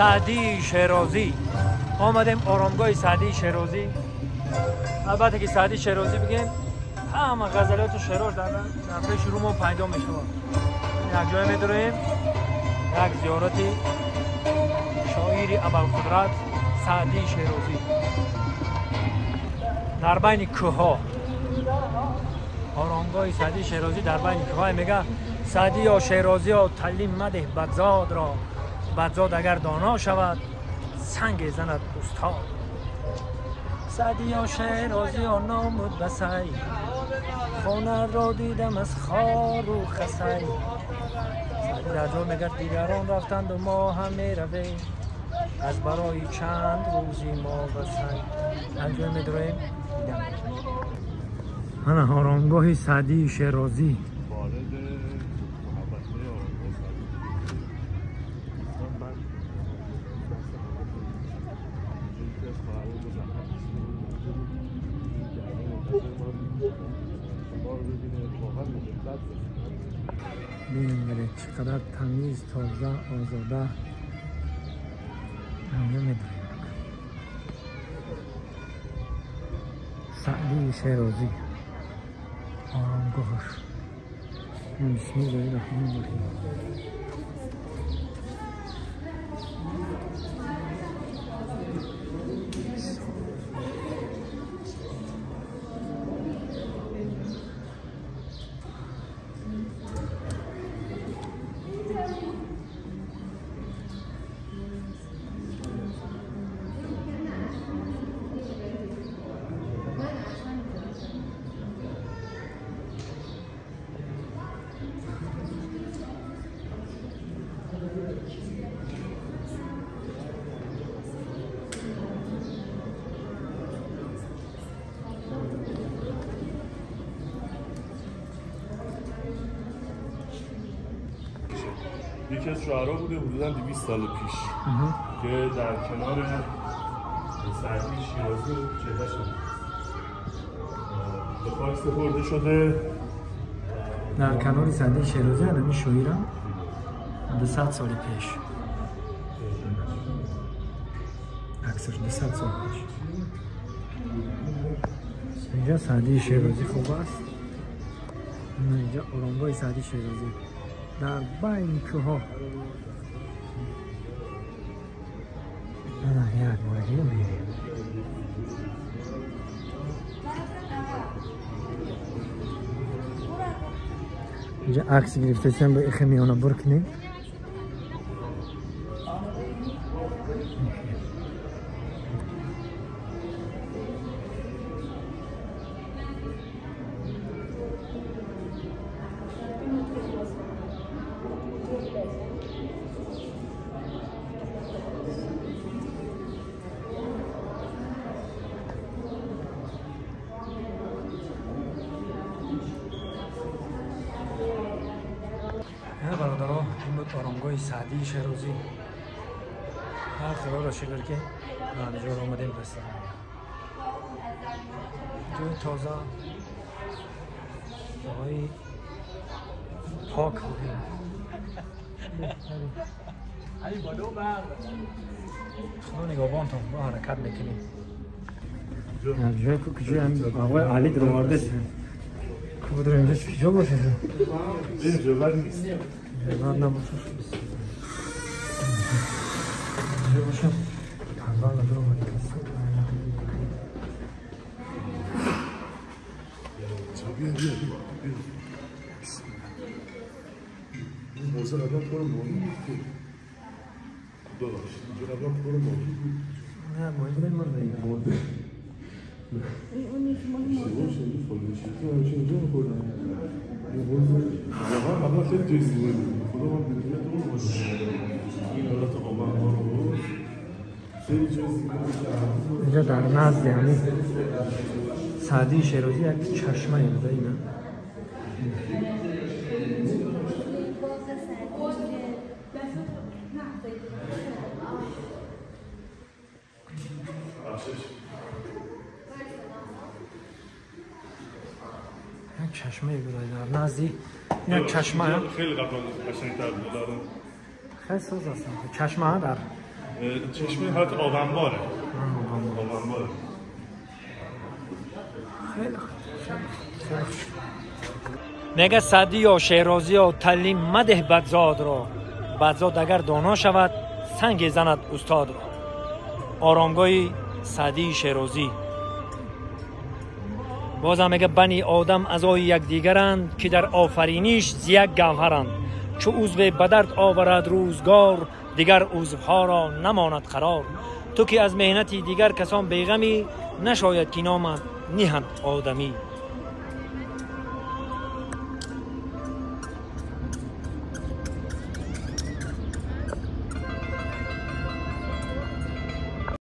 سعدی شیرازی آمدیم آرامگاه سعدی شیرازی. البته که سعدی شیرازی بگیم همه غزلیات و شعراش در پیش رومون پیدا میشه. یک جای میداریم یک زیارت شاعر ابوالقدرت سعدی شیرازی در بین کوه‌ها. آرامگاه سعدی شیرازی در بین کوه‌ها. میگه سعدی یا شیرازی یا تعلیم مده بدزاد را، بدزاد اگر دانا شود سنگ زند استاد. سعدی یا شیرازی یا نامود بسای، خانه را دیدم از خار و خسی. سعدی در جا میگه دیگران رفتند و ما هم میرویم، از برای چند روزی ما بسای. انجام میداریم دیدم هنه آرامگاه سعدی شیرازی. ببینید چقدر تمیز، تازه، آزاده. نمیدونم سعدی شیرازی آرامگاهش. بسم الله الرحمن الرحیم. یکی از شعرا بوده حدوداً 200 سال پیش که در کنار سعدی شیرازی چهره‌اش به خاک سپرده شده. در کنار سعدی شیرازی همین شاعرم 200 سال پیش، عکسش 200 سال پیش. اینجا سعدی شیرازی خوب است. اینجا آرامگاه سعدی شیرازی در بین کوه‌ها. نه یک بار دیگه میریم. اینجا عکس گرفته با اخه میانه بر کنیم. برادرها این بود آرامگاه سعدی شیرازی. هر خدا را شکر که ما اینجا آمدیم رسیدیم. جای تازه، جای پاک بودیم. خدا نگهبانتون، ما حرکت میکنیم. جای که هم آقای علی در آورده است. کدوم اینجا کجا باشه؟ اینجا بر نیست. بر نباشه. اینجا باشه. تنبل در آورده است. بیا بیا بیا. این موزه قبلا پر ماهی بود که. ببخشید اینجا قبلا پر ماهی بود. نه ماهی بوده مرده. مرده. اون یکی ماهی مرده. همیشه اینجا می‌خوردم. این حوض واقعا قبلا خیلی جای زیبایی بود. خدا من بیرون تو باشه. این حالت آب انبار بود. خیلی جای زیبایی بود. اینجا در نزد همین سعدی شیرازی یک چشمه بوده. اینا یک چشمه بوده در نزدی یک چشمه خیلی قبلا قشنگ‌تر بود. خیلی ساز هستن. چشمه در چشمه حالت آب انباره. آب انباره. خیلی میگه سعدی یا شیرازی یا تعلیم مده بدزاد را، بدزاد اگر دانا شود سنگ زند استاد را. آرامگاه سعدی شیرازی. بازم میگه بنی آدم اعضای یکدیگرند که در آفرینش ز یک گوهرند. چو عضو به درد آورد روزگار، دیگر عضوها را نماند قرار. تو که از محنتی دیگر کسان بیغمی، نشاید که نامت نهند آدمی.